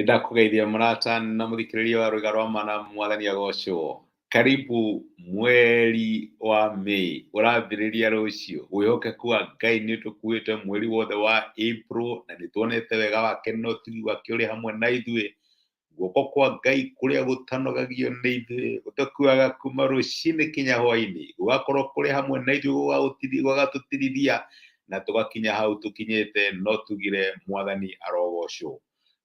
Nĩ ndakũgeithia mũrata na mũthikĩrĩria wa rwĩga rwa mana, mwathani agocwo. Karibu mweri wa May ũrambĩrĩria rũciũ. Wĩhokeku wa Ngai nĩ ũtũkuĩte mweri wothe wa April na nĩ tuonete wega wake na ũtugi wake ũrĩ hamwe na ithuĩ. Guoko kwa Ngai kũrĩa gũtanogagio nĩ ithuĩ gũtũkuaga kuma rũcinĩ kinya hwainĩ, gũgakorwo kũrĩ hamwe na ithuĩ, gũgatũtirithia na tũgakinya hau tũkinyĩte. No tugire mwathani arogocwo.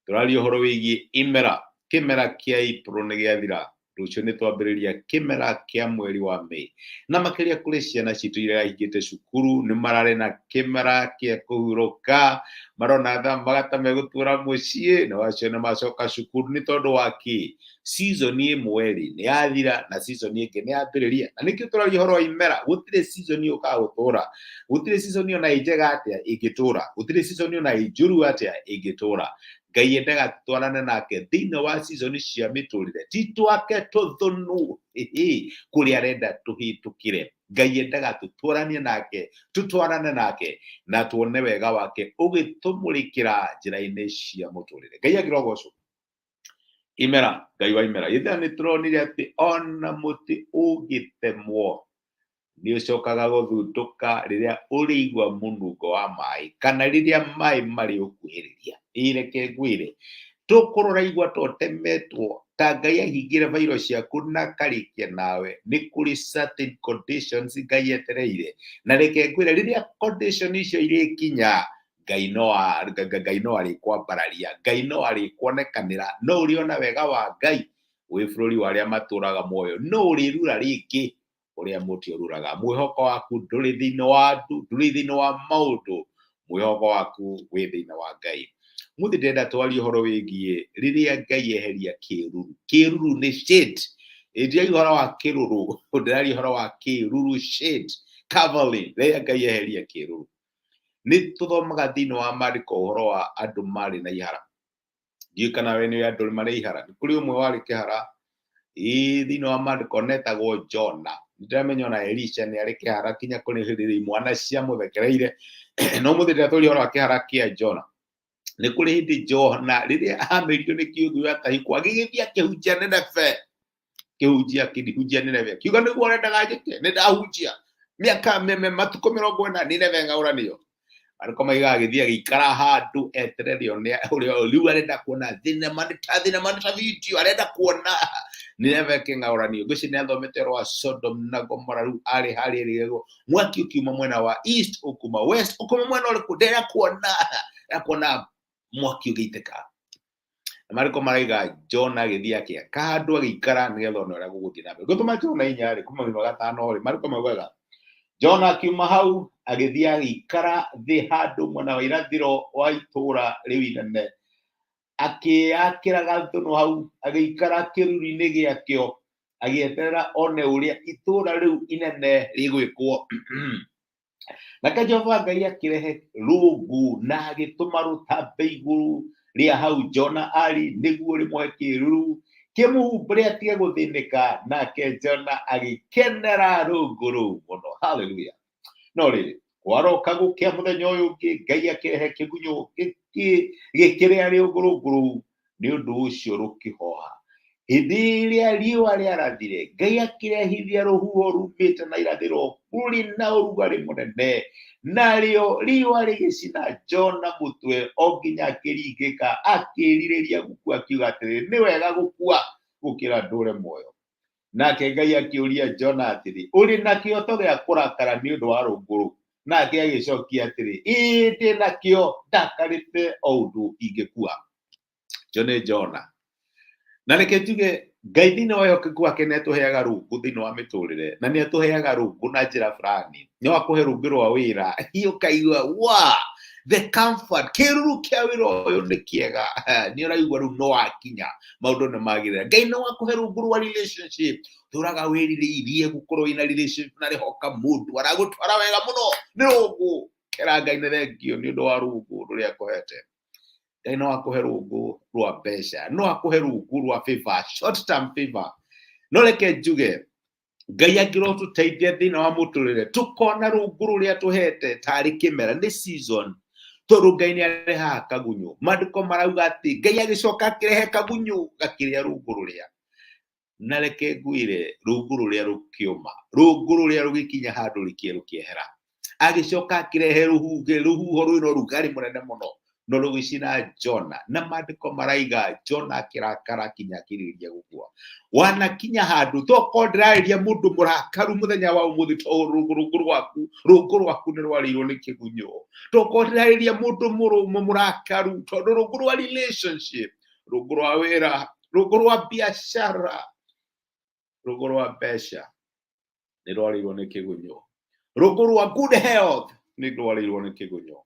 Tũraria ũhoro wĩgiĩ imera. Kĩmera kĩa April nĩ gĩathira, rũciũ nĩ twambĩrĩria kĩmera kĩa mweri wa May, na makĩria kũrĩ ciana citũ iria irahingĩte cukuru, nĩ mararĩ na kĩmera kĩa kũhurũka, marona thaa magata megũtũra mũciĩ, na wacio nĩ macoka cukuru. Nĩ tondũ wa kĩ? Season ĩmwe rĩ nĩ yathira na season ĩngĩ nĩ yambĩrĩria, na nĩkĩo tũraria ũhoro wa imera. Gũtirĩ season yũkaga gũtũra, gũtirĩ season ona ĩ njega atĩa ĩngĩtũra, gũtirĩ season ona ĩ njũru atĩa ĩngĩtũra. Ngai endaga tũtwarane nake thĩinĩ wa season cia mĩtũrĩre, ti twake tũthũnũ kũrĩa arenda tũhĩtũkĩre. Ngai endaga tũtwaranie nake, tũtwarane nake na tuone wega wake ũgĩtũmũrĩkĩra njĩra-inĩ cia mũtũrĩre. Ngai angĩrogocwo. Imera, Ngai wa imera ithe, nĩ tũronire atĩ ona mũtĩ ũngĩtemwo nĩ ũcokaga gũthundũka rĩrĩa ũrĩigua mũnungo wa maĩ kana rĩrĩa maĩ marĩ ũkuhĩrĩria. Ĩ reke ngwĩre, tũkũrora igua ta ũtemetwo, ta Ngai ahingĩre bairo ciaku na akarĩkia nawe, nĩ kũrĩ certain conditions Ngai etereire. Na reke ngwĩre, rĩrĩa condition icio irĩkinya, Ngai no arĩkwambararia, Ngai no arĩkuonekanĩra, no ũrĩona wega wa Ngai wĩ bũrũri wa arĩa matũraga muoyo, no ũrĩrura rĩngĩ ũrĩa mũtĩ ũruraga. Mwĩhoko waku ndũrĩ thĩinĩ wa andũ, ndũrĩ thĩinĩ wa maũndũ, mwĩhoko waku wĩ thĩinĩ wa Ngai. Mũthĩ ndĩrenda twarie ũhoro wĩgiĩ rĩrĩa Ngai eheria kĩruru. Kĩruru nĩ shade. Ndĩraria ũhoro wa kĩruru, ndĩraria ũhoro wa kĩruru, shade, covering, rĩrĩa Ngai eheria kĩruru. Nĩ tũthomaga thĩinĩ wa maandĩko ũhoro wa andũ marĩ na ihara. Ndiũĩ kana we nĩ andũ marĩ ihara. Nĩ kũrĩ ũmwe warĩ kĩhara ĩĩ thĩinĩ wa maandĩko netagwo Jona. Nĩndĩramenya ona Elisha nĩ arĩ kĩhara, kinya kũrĩ hĩndĩ imwana ciamũthekereire. No mũthĩ ndĩratũria ũhoro wa kĩhara kĩa Jona. Nĩ kũrĩ hĩndĩ Jona rĩrĩa amĩrio nĩ kĩũngũ atahikwo, agĩgĩthiĩ akĩhunjia Nineve. Kĩhunjia, kĩhunjia Nineve, kiuga nĩguo ũrendaga njĩke, nĩ ndahunjia mĩaka matukũ 40 Nineve ng'aũranio. Ariko maiga agĩthiĩ agĩikara handũ eterere one ũrĩa rĩu arenda kuona thinema, nĩ ta thinema, nĩ ta video arenda kuona Nineve kĩng'aũranio. Ngwĩciria nĩ athomete ũhoro wa Sodom na Gomora. Rĩu arĩ harĩa ĩrĩgwo mwaki ũkiuma mwena wa east, ũkuma west, ũkuma mwena ũrĩkũ, ndĩrenda kuona, ndĩrenda kuona mwaki ũgĩitĩka. Na marĩko maraiga Jona agĩthiĩ akĩaka handũ agĩikara nĩgetha one ũrĩa gũgũthiĩ na mbere. Gũtũma Jona 4 rĩ, kuma mĩrongo gatano rĩ, marĩko maugaga Jona akiuma hau agĩthiĩ agĩikara thĩ handũ mwena wa irathĩro wa itũũra rĩu inene, akĩyakĩra gathũnũ hau, agĩikara kĩruru-inĩ gĩakĩo, agĩeterera one ũrĩa itũũra rĩu inene rĩgwĩkwo. Nake Jehova Ngai akĩrehe rũũngũ na agĩtũma rũtambe igũrũ rĩa hau Jona arĩ, nĩguo rĩmũhe kĩĩruru kĩmũhumbĩre atige gũthĩnĩka, nake Jona agĩkenera rũũngũ rũu mũno. Haleluya! No rĩrĩ, kwaroka gũkĩa mũthenya ũyũ ũngĩ, Ngai akĩrehe kĩgunyũ gĩkĩrĩa rũũngũ rũu, nĩ ũndũ ũcio rũkĩhoha. Hĩndĩ ĩrĩa riũa rĩarathire, Ngai akĩrehithia rũhuho rumĩte na irathĩro rũrĩ na ũrugarĩ mũnene, narĩo riũa rĩgĩcina Jona mũtwe o nginya akĩringĩka, akĩĩrirĩria gũkua, akiuga atĩrĩ, nĩ wega gũkua gũkĩra ndũre muoyo. Nake Ngai akĩũria Jona atĩrĩ, ũrĩ na kĩhoto gĩa kũrakara nĩ ũndũ wa rũũngũ rũu? Nake agĩcokia atĩrĩ, ĩĩ ndĩ nakĩo, ndakarĩte o ũndũ ingĩkua. Jo nĩ Jona. Na reke njuge, Ngai thĩinĩ wa wĩhokeku wake nĩ atũheaga rungu thĩinĩ wa mĩtũrĩre, na nĩ atũheaga rungu na njĩra fulani. No akũhe rungu rwa wĩra, hihi ũkaigua wa the comfort, kĩruru kĩa wĩra ũyũ nĩ kĩega, nĩ ũraigua rĩu no wakinya, maũndũ nĩ magĩrĩra. Ngai no akũhe rungu rwa relationship, tũraga wĩrirĩirie gũkorwo wĩna relationship na rĩhoka mũndũ aragũtwara wega mũno, nĩ rungu. Kera Ngai nĩ thengio nĩ ũndũ wa rungu rũrĩa akũhete. Ngai no akũhe rungu rwa mbeca, no akũhe rungu rwa favor, short term favor. No reke njuge, Ngai angĩrotũteithia thĩinĩ wa mũtũrĩre, tũkona rungu rũrĩa tũhete tarĩ kĩmera, nĩ season. Tondũ Ngai nĩ arehaga kagunyũ. Maandĩko marauga atĩ Ngai agĩcoka akĩrehe kagunyũ gakĩrĩa rũngũ rũrĩa. Na reke ngwĩre, rũngũ rũrĩa rũkĩũma, rũngũ rũrĩa rũgĩkinya handũ rũkĩehera. Agĩcoka akĩrehe rũhuhe, rũhuho rwĩna ũrugarĩ mũnene mũno, no rũgĩcina Jona. Na maandĩko maraiga Jona akĩrakara kinya akĩrĩrĩria gũkua. Wanakinya handũ, tokorwo ndĩrarĩria mũndũ mũrakaru mũthenya wa ũmũthĩ, tondũ rũngũ rwaku, rũngũ rwaku nĩ rwarĩirwo nĩ kĩgunyũ. Tokorwo ndĩrarĩria mũndũ mũrakaru, tondũ rũngũ rwa relationship, rũngũ rwa wĩra, rũngũ rwa biacara, rũngũ rwa mbeca nĩ rwarĩirwo nĩ kĩgunyũ. Rũngũ rwa good health nĩ rwarĩirwo nĩ kĩgunyũ.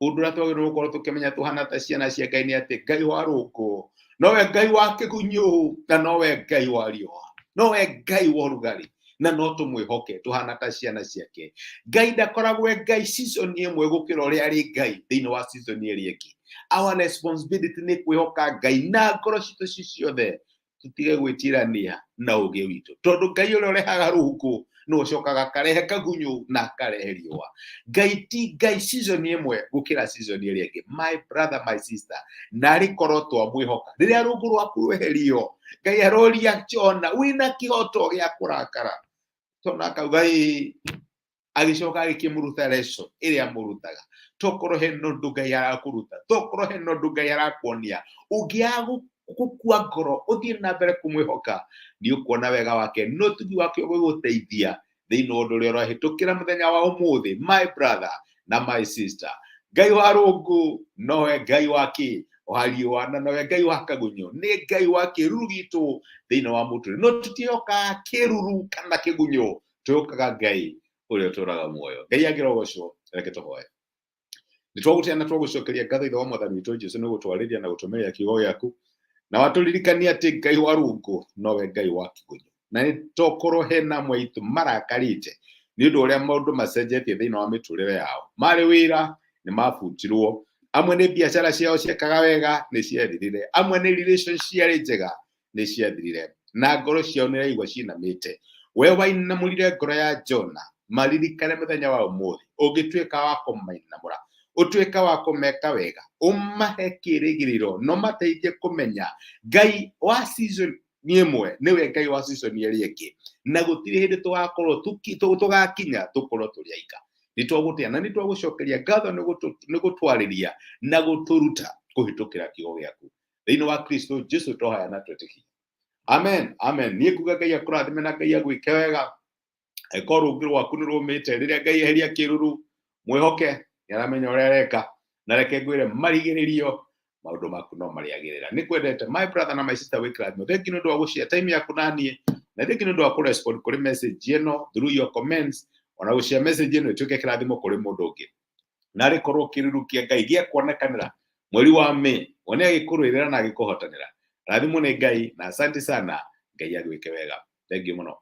Ũndũ ũrĩa twagĩrĩirwo gũkorwo tũkĩmenya tũhana ta ciana cia Ngai nĩ atĩ Ngai wa rũngũ nowe Ngai wa kĩgunyũ, na nowe Ngai wa riũa, nowe Ngai wa ũrugarĩ, na no tũmwĩhoke tũhana ta ciana ciake. Ngai ndakoragwo e Ngai season ĩmwe gũkĩra ũrĩa arĩ Ngai thĩinĩ wa season ĩrĩa ĩngĩ. Our responsibility nĩ kwĩhoka Ngai na ngoro citũ ci ciothe, tũtige gwĩtirania na ũgĩ witũ, tondũ Ngai ũrĩa ũrehaga rũhuko nĩ ũcokaga akarehe kagunyũ na akarehe riũa. Ngai ti Ngai season ĩmwe gũkĩra season ĩrĩa ĩngĩ. My brother, my sister, narĩ korwo twamwĩhoka rĩrĩa rũngũ rwaku rweherio. Ngai aroria Jona, wĩna kĩhoto gĩa kũrakara? Tondũ akauga ĩĩ, agĩcoka agĩkĩmũruta lesson ĩrĩa amũrutaga. Tokorwo hena ũndũ Ngai arakũruta, tokorwo hena ũndũ Ngai arakuonia, ũngĩaga gũkua ngoro ũthiĩ na mbere kũmwĩhoka, nĩ ũkuona wega wake no tugi wake ũgũgũteithia thĩinĩ wa ũndũ ũrĩa ũrahĩtũkĩra mũthenya wa ũmũthĩ. My brother na my sister, Ngai wa rũngũ nowe Ngai wa kĩ wa riũa, na nowe Ngai wa kagunyũ, nĩ Ngai wa kĩruru gitũ thĩinĩ wa mũtũrĩre. No tũtihokaga kĩruru kana kĩgunyũ, twĩhokaga Ngai ũrĩa ũtũraga muoyo. Ngai angĩrogocwo. Reke tũhoe. Nĩ twagũtĩa na twagũcokeria ngatho, Ithe wa Mwathani witũ Jesu, nĩ gũtwarĩria na gũtũmĩrĩra kiugo gĩaku, na watũririkania atĩ Ngai wa rũngũ nowe Ngai wa kĩgunyũ. Na nĩ tokorwo hena amwe aitũ marakarĩte nĩ ũndũ ũrĩa maũndũ macenjetie thĩinĩ wa mĩtũrĩre yao. Marĩ wĩra nĩ mabutirwo, amwe nĩ biacara ciao ciekaga wega nĩ ciathirire, amwe nĩ relation ciarĩ njega nĩ ciathirire, na ngoro ciao nĩ iraigua cinamĩte. We wainamũrire ngoro ya Jona, maririkane mũthenya wa ũmũthĩ. Ũngĩtuĩka wa kũmainamũra, ũtuĩka wa kũmeka wega, ũmahe kĩĩrĩgĩrĩro, no mateithie kũmenya Ngai wa season ĩmwe nĩwe Ngai wa season ĩrĩa ĩngĩ, na gũtirĩ hĩndĩ tũgakorwo tũgakinya tũkorwo tũrĩ aika. Nĩ twagũtĩa na nĩ twagũcokeria ngatho nĩ gũtwarĩria na gũtũruta kũhĩtũkĩra kiugo gĩaku. Thĩinĩ wa Kristo Jesu tũhaya na twĩtĩkia, amen, amen. Niĩ nguga Ngai akũrathime na Ngai agwĩke wega. Angĩkorwo rũngĩ rwaku nĩ rũmĩte, rĩrĩa Ngai eheria kĩruru, mwĩhoke nĩ aramenya ũrĩa areka. Na reke ngwĩre, marigĩrĩrio maũndũ maku no marĩagĩrĩra. Nĩ kwendete, my brother na my sister, wĩkĩrathimo. Thank you nĩ ũndũ wa gũshare time yaku na niĩ, na thank you nĩ ũndũ wa kũrespond kũrĩ message ĩno through your comments, ona gũshare message ĩno ĩtuĩke kĩrathimo kũrĩ mũndũ ũngĩ. Narĩ korwo kĩruru kĩa Ngai gĩekuonekanĩra mweri wa May, wone agĩkũrũĩrĩra na agĩkũhotanĩra. Rathimwo nĩ Ngai na asante sana. Ngai agwĩke wega. Thank you mũno.